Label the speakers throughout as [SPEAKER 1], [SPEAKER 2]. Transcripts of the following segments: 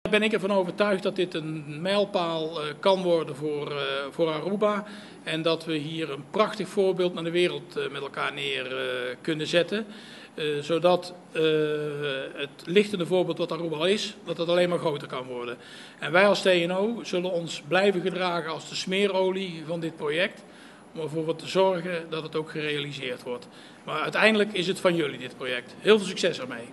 [SPEAKER 1] Ben ik ervan overtuigd dat dit een mijlpaal kan worden voor Aruba. En dat we hier een prachtig voorbeeld naar de wereld met elkaar neer kunnen zetten. Zodat het lichtende voorbeeld wat Aruba al is, dat dat alleen maar groter kan worden. En wij als TNO zullen ons blijven gedragen als de smeerolie van dit project. Om ervoor te zorgen dat het ook gerealiseerd wordt. Maar uiteindelijk is het van jullie, dit project. Heel veel succes ermee.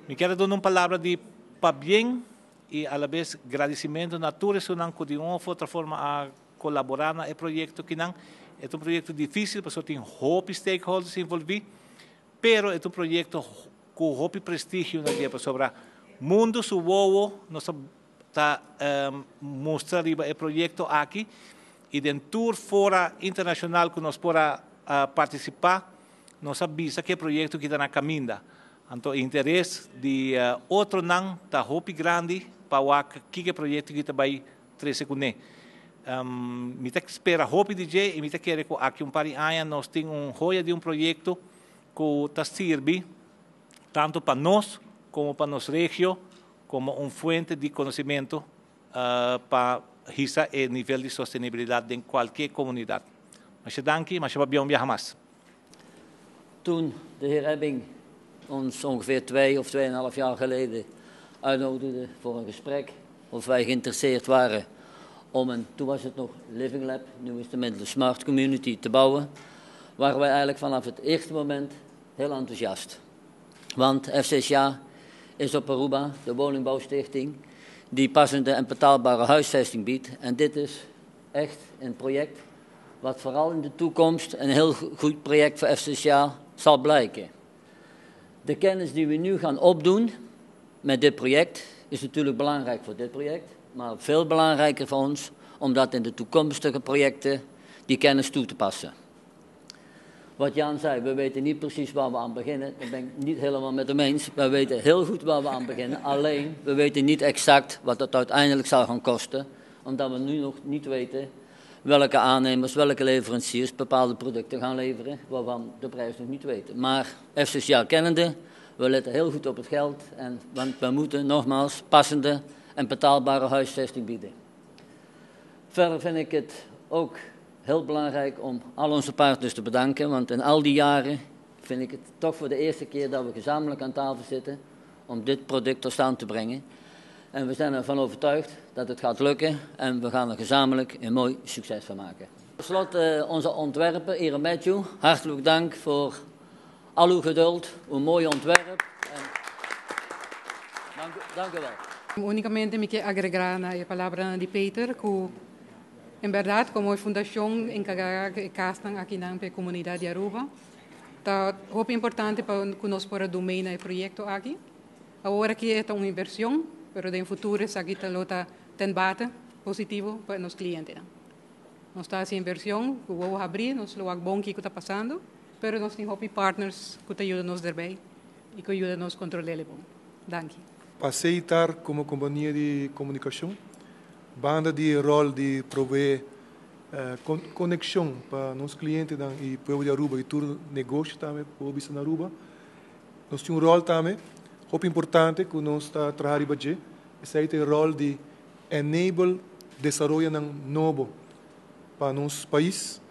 [SPEAKER 2] Mi kier duna un palabra di pabien y a la vez agradecimento na tur esnan cu di un of otro forma a colabora na e proyecto akinan. E ta un proyecto dificil, pasobra tin hopi stakeholders envolvi, pero e ta un proyecto cu hopi prestigio na dia, pasobra mundo su wowo nos ta mustra riba e proyecto aki y den tur fora internacional cu nos por a participa, nos a bisa cu e proyecto aki ta na caminda. Anto, interes di otronan ta hopi grandi pa cu e proyecto aki tambe trece cune. Mi ta spera hopi di dje y mi ta kere cu aki un par di aña nos tin un joya di un proyecto cu ta sirbi tanto pa nos como pa nos region como un fuente di conocimento pa hisa e nivel di sostenibilidad den cualkier comunidad. Masha danki, masha pabien un biaha mas.
[SPEAKER 3] Toen de heer Ebbing ons ongeveer 2 of 2,5 jaar geleden uitnodigde voor een gesprek of wij geïnteresseerd waren om een, toen was het nog Living Lab, nu is het inmiddels Smart Community te bouwen, waren wij eigenlijk vanaf het eerste moment heel enthousiast. Want FCSA is op Aruba, de woningbouwstichting, die passende en betaalbare huisvesting biedt. En dit is echt een project wat vooral in de toekomst een heel goed project voor FCSA zal blijken. De kennis die we nu gaan opdoen met dit project is natuurlijk belangrijk voor dit project, maar veel belangrijker voor ons om dat in de toekomstige projecten die kennis toe te passen. Wat Jan zei, we weten niet precies waar we aan beginnen. Daar ben ik niet helemaal met hem eens. We weten heel goed waar we aan beginnen. Alleen, we weten niet exact wat dat uiteindelijk zal gaan kosten. Omdat we nu nog niet weten welke aannemers, welke leveranciers bepaalde producten gaan leveren, waarvan de prijs nog niet weten. Maar FCCA kennende, we letten heel goed op het geld, want we moeten nogmaals passende en betaalbare huisvesting bieden. Verder vind ik het ook heel belangrijk om al onze partners te bedanken, want in al die jaren vind ik het toch voor de eerste keer dat we gezamenlijk aan tafel zitten om dit product tot stand te brengen. En we zijn ervan overtuigd dat het gaat lukken en we gaan er gezamenlijk een mooi succes van maken. Tot slot onze ontwerper, Ira Matthew, hartelijk dank voor al uw geduld, uw mooie ontwerp. En dank u wel.
[SPEAKER 4] Unicamente mi kier agrega na e palabra di Peter cu en berdad como fundacion encarga e casnan aki na comunidad di Aruba, ta hopi importante pa cu nos por domina e proyecto aki. Awor aki ta un inversion, pero den futuro esaki ta lo ta ten bate positivo pa nos clientenan. Nos ta haciendo inversion, cu ta habri, nos lo bon kico ta pasando, pero nos tin hopi partners cu ta yuda nos daarbij y cu ta yuda nos controla bon. Danki.
[SPEAKER 5] Pa Setar como compania di comunicacion, banda di rol di provee conexion pa nos clientenan y pueblo di Aruba y tur negoshi tambe, pueblo na Aruba. Nos tin un rol tambe, hopi importante cu nos ta trahando riba, esey ta e rol di enable desaroyo nobo pa nos pais.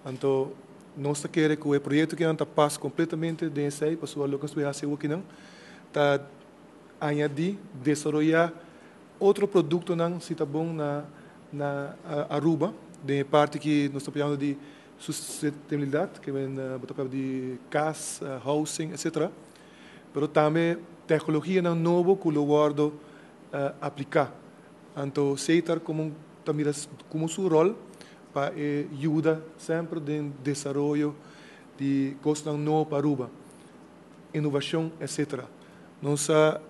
[SPEAKER 5] Anto, nos ta kere cu e proyecto aki ta pasa completamente den esey, pa loke nos ta haci akinan, ta añadi, desaroya otro productonan si ta bon na Aruba, di parti cu nos ta papiando di sustentabilidad, cu ta di cas, housing, etc. Pero tambe tecnologianan nobo cu lo wordo aplica. Anto, Setar como tambe como su rol pa yuda semper den desaroyo di cos nobo pa Aruba, inovacion, etc. Nos ta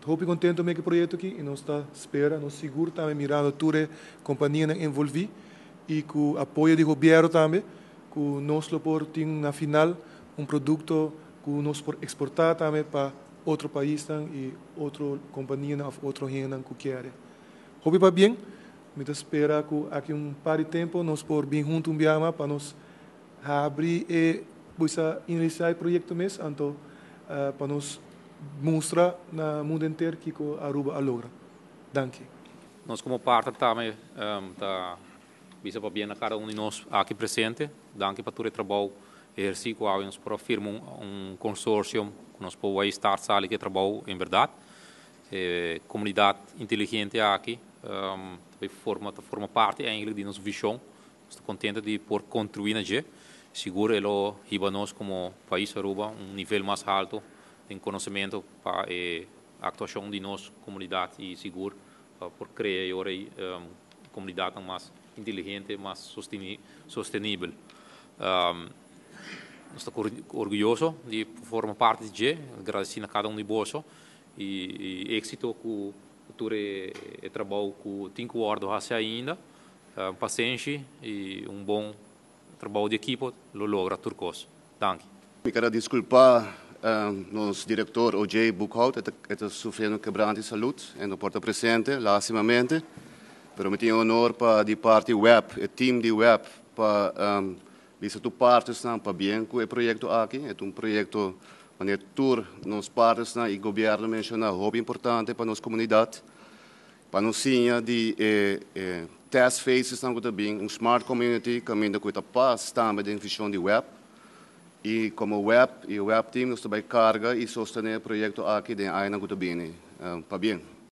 [SPEAKER 5] hopi contento cu e proyecto aki y nos ta spera, nos sigur tambe mirando tur e compania envolvi y cu apoyo di gobierno tambe, cu nos lo por tin na final un producto cu nos por exporta tambe pa otro pais y otro compania of otro hende cu kier. Hopi pabien, mi ta spera cu aki un par di tempo nos por bin hunto un biaha pa nos habri y busca inicia e proyecto mes, anto pa nos mustra na mundo entero kico Aruba a logra. Danki.
[SPEAKER 6] Nos como partner tambe ta bisa pabien na cada un di nos aki presente. Danki pa tur e trabou eherci cu awe nos por a firma un consorcio cu nos por bay start sali cu e trabou en berdad. E comunidad inteligente aki ta bay forma ta forma parti eigenlijk di nos vision. Nos ta contento di por contribui na dje. Sigur e lo hiba nos como pais Aruba un nivel mas halto den conocemento pa e actuacion di nos comunidad y sigur pa por crea e ora ey comunidadnan mas inteligente, mas sostenibel. Nos ta orguyoso di forma parti di dje, agradeci na cada un di boso y exito cu tur e trabou cu tin cu wordo haci ainda. Pasenshi y un bon trabou di ekipo lo logra tur cos. Danki.
[SPEAKER 7] Mi kier a disculpa nos director OJ Boekhoudt, e ta sufriendo quebrante di salud e no por ta presente, lastimamente, pero mi tin e honor pa di parti web, e team di web, pa bisa tur partnersnan pabien cu e proyecto aki. E ta un proyecto manera tur nos partnersnan y gobierno menciona hopi importante pa nos comunidad, pa nos siña di e test phasesnan cu ta bin, un smart community caminda cu ta pas tambe den vision di web. Y como web y web team nos ta bay carga y sostene e proyecto aki den añanan cu ta bini. Pabien.